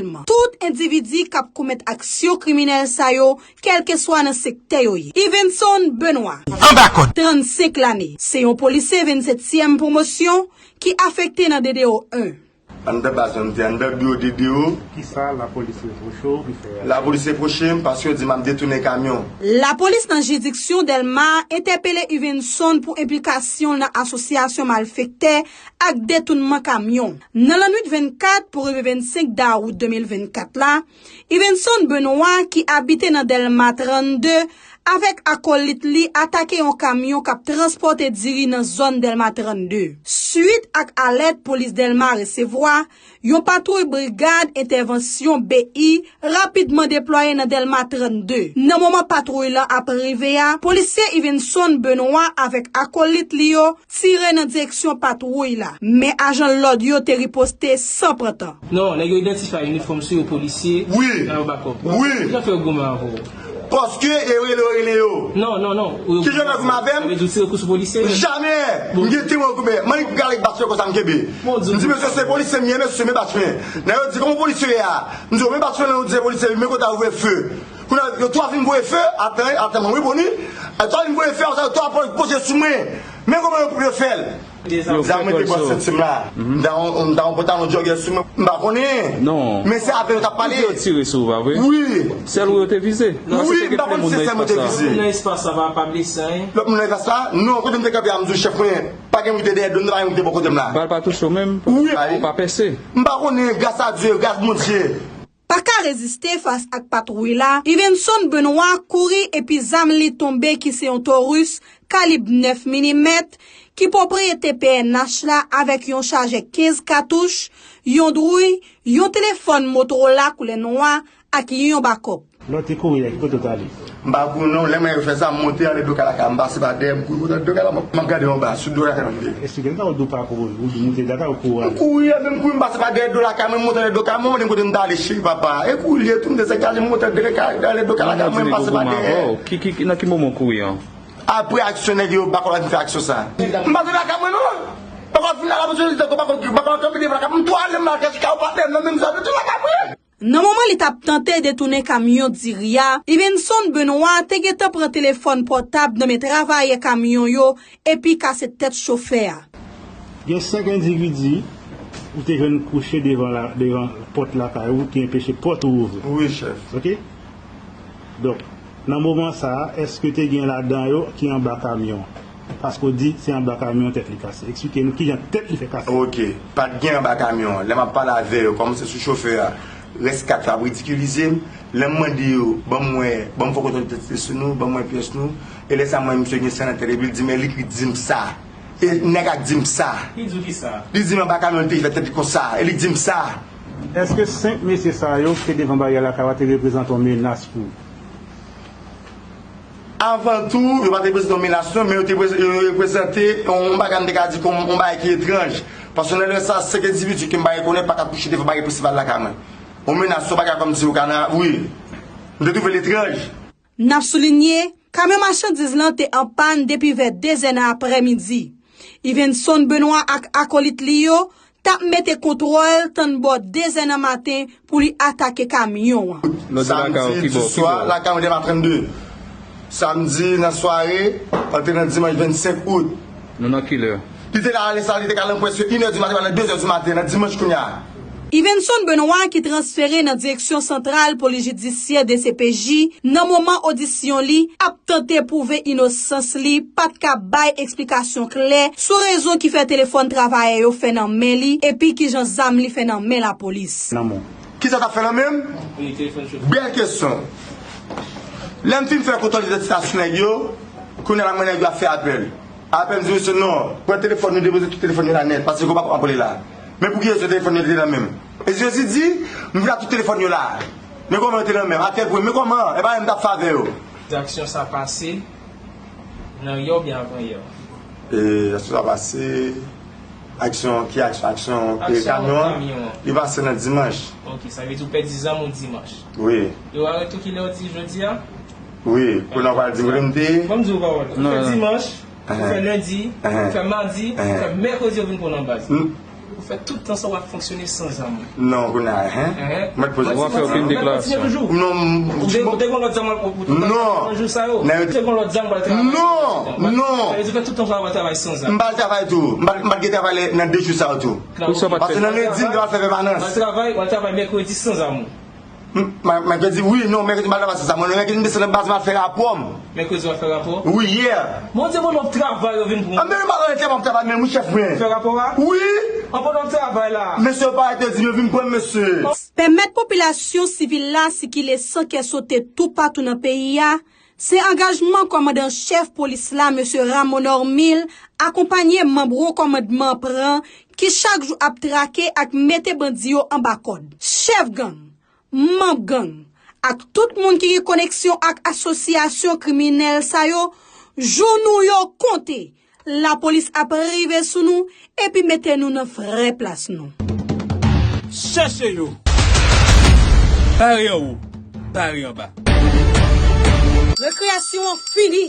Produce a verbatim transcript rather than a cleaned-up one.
Tout endividi k ap komèt aksyon kriminèl sa yo, kèlkeswa nan sektè yo ye. Yvenson Benoît, anba kòd, trannsenk lane, se yon polisye vennsetyèm pwomosyon ki afekte nan D D O en. Anndan baz mwen, m te anndan biwo D D O. Kisa lapolis repwoche w pou fè a? Lapolis repwoche m paske yo di m ap detounen kamyon. Lapolis nan jiridiksyon Dèlma entèpele Yvenson pou enplikasyon l nan asosyasyon malfektè ak detounman kamyon. Nan lannwit vennkat pou rive vennsenk dawout de mil vennkat la, Yvenson Benoît, ki abite nan Dèlma trannde, avèk akolit li atake yon kamyon k ap transpòte diri nan zòn Dèlma trannde. Swit ak alèt polis Dèlma resevwa, yon patwouy brigad entèvansyon B I rapidman deplwaye nan Dèlma trannde. Nan moman patwouy lan ap rive a, polisye Yvenson Benoît avèk akolit li yo tire nan direksyon patwouy la, men ajan lòd yo te riposte san pran tan. Non, nèg yo idantifye inifòm sou yo, polisye. Wi. Nan yo bakòp. Wi. Kijan fè yo goumen avè w? Paske e rele yo rele yo. Non, non, non. Kijan fè goumen avè m? Sa vle di w tire kou sou polisye? Jamè! Bon. M gen temwen goumen. Mwen li gade bas yo konsa m kenbe. M di mesye se polisye m ye, mesye men bas mwen. Nan yo di kòman polisye a? M di yo men bas mwen, nan yo di se polisye, men kote a ouvè fe. Kounye a, yo twa vin voye fe, atan, atan mwen, wi, Boni. Yo twa vin voye fe, apre sa, yo twa poze sou mwen. Men kòman yo, yo fè l? Zam mwen te pran senti m la. M ta yon, m ta yon pantalon jogger sou mwen. M pa konnen. Non. Men se avè yo t ap pale. Yo tire sou ou, pa vre? Wi. Sèl ou yo te vize? Wi, m pa konn si se sèl mwen te vize. Lòt moun nan espas la pa, pa blese, en? Lòt moun nan espas la? Non, kote m te kanpe a, m di w chèf mwen, pa gen moun ki te dèyè do m, pa gen moun ki te bò kote m la. Bal pa touche w menm? Wi. Ou pa pèse? M pa konnen, gras a Dye, gras Bondye. Pa ka reziste fas ak patwouy la, Yvenson Benoît kouri epi zam li tonbe ki se yon Taurus kalib nèf milimèt ki pwopriyete P N H la avèk yon chajè kenz katouch, yon dwouy, yon telefòn Motorola koulè nwa ak yon bakòp. Lè w te kouri a, ki kote w t ale? M pa konnen non, lè mwen yo fè sa, m monte anlè do kay lakay, m pase pa dèyè, m kouri kontan do kay la, m ap gade anba, sou do kay la m te. Eksplike m sa w di w pa kouri, ou di w monte lakay ou kouri ale? M kouri, epi m kouri, m pase pa dèyè do lakay mwen, m monte anlè do kay mwen, m mande m kote m t ale, cheri papa. E kouri l ye tou, m desangaje, m monte anlè do kay, anlè do kay lakay mwen, m pase pa dèyè. Ki, ki, ki, nan ki moman w kouri an? Apre aksyon nèg yo, bakòp la fin fè aksyon sa. M pa t lakay mwen non. Bakòp fin la, la polisye di bakòp, bakòp kanpe devan lakay mwen, m tou ale m lakay, chita ou pa dèyè m nan menm zòn, m tou lakay mwen. Nan moman li t ap tante detounen kamyon diri a, Yvenson Benoît te gentan pran telefòn pòtab nan men travayè kamyon yo epi kase tèt chofè a. Gen senk endividi ou te jwenn kouche devan la, devan pòt lakay ou ki anpeche pòt ou ouvri. Wi, chèf. Oke? Donk, nan moman sa a, èske te gen ladan yo ki anba kamyon? Paske w di se anba kamyon tèt li kase. Eksplike nou kijan tèt li fè kase. Oke, pa t gen anba kamyon an. Lè m ap pale avè yo, kòm se sou chofè a, rès kat yo ap ridikilize m. Lè m mande yo, ban m wè, ban m fè kontwòl idantite sou nou, ban m wè pyès nou. E lè sa m wè misye gen san nan tèt epi l di m, men li ki di m sa. E nèg la k di m sa. Li di w kisa? Li di m anba kamyon li te fè tèt li konsa. E li di m sa. Èske senk mesye sa yo ki te devan baryè lakay ou a te reprezante yon menas pou ou? Avan tou, yo pa te reprezante yon menas non, men yo te prez-, yo reprezante yon bagay m te ka di kòm yon bagay ki etranj. Paske nan lè sa, senk endividi ke m pa rekonèt pa ka kouche devan baryè prensipal lakay mwen. Yon menas, yon bagay kòmsi yo ka nan, wi. M te twouve l etranj. N ap soulinye, kamyon machandiz lan te an pàn depi vè dezè nan aprèmidi. Yvenson Benoît ak akolit li yo t ap mete kontwòl tann bò dezè nan maten pou li atake kamyon an. Lòt di lakay ou ki bò, ki bò? Samdi di swa, lakay mwen te nan trannde. Samdi nan sware, antre nan dimanch vennsenk out. Nou nan kilè? Li te la, lè sa, li te ka nan prèske inè di maten, nan dezè di maten, nan dimanch kounye a. Yvenson Benoît, ki transfere nan Direksyon Santral Polis Jidisyè, D C P J, nan moman odisyon li, ap tante pwouve inosans li, pa t ka bay eksplikasyon klè sou rezon ki fè telefòn travayè yo fè nan men li, epi kijan zam li fè nan men lapolis. Nan men w. Kisa w t ap fè nan men m? Wi, telefòn chofè. Bèl kesyon. Lè m fin fè kontwòl idantite sou nèg yo, kounye a la, mwen nèg yo ap fè apèl. Apre m di mesye non, pran telefòn nou, depoze tout telefòn yo la nèt, paske yo pa p ap rele la. Men pou ki rezon telefòn yo te nan men m? E Jezi di, m vin ak tout telefòn yo la. Men kòman yo te nan men m, atèl pwen, men kòman, e pa menm m t ap fè avè yo. Aksyon sa pase nan yè oubyen avan yè? E, aksyon sa pase, aksyon, ki aksyon, aksyon, e, kamyon an, li pase nan dimanch. Ok, sa vle di w pèdi zam ou dimanch? Wi. Yo arete w kilè w di jodi a? Wi, kounye a w pral di m kote m te ye. Ban m di w pawòl. Ou fè dimanch, ou fè lendi, ou fè madi, ou fè mèkredi, ou vin pran nan baz. Ou fè tout tan sa w ap fonksyone san zam. Non, kounye a, hein? Mwen poze. Ou pa fè okenn deklarasyon. Non, ou te gon lòt zam ou te nan jou sa yo? Ou te gon lòt zam ou te travay? Non, non. Sa vle di fè tout tan sa w ap travay san zam. M pa travay tou. M pa gen travay nan de jou sa yo tou. Paske nan lendi m te fè pèmanans. Ou al travay, ou al travay mèkredi san zam. Mèkredi, wi, non, mèkredi m pa travay san zam. Mwen, mèkredi m desann nan baz m al fè rapò m. Mèkredi w al fè rapò? Wi, yè. Bondye ban w travay yo vin pou mwen. Anben, m pa travay, m travay, men mwen chèf mwen. Fè rapò a? Wi. An pandan w travay la. Mesye yo pa rete di m yo vin pran m, mesye. Pèmèt popilasyon sivil la sikile san kè sote toupatou nan peyi a, se angajman kòmandan chèf polis la, mesye Rameau Normil, akonpanye manm wo kòmandman an pran, ki chak jou ap trake ak mete bandi yo anba kòd. Chèf gang, manm gang, ak tout moun ki gen koneksyon ak asosyasyon kriminèl sa yo, jou nou yo konte. Lapolis ap rive sou nou epi mete nou nan vrè plas nou. Chèche yo. Pare anwo, pare anba. Rekreyasyon an fini.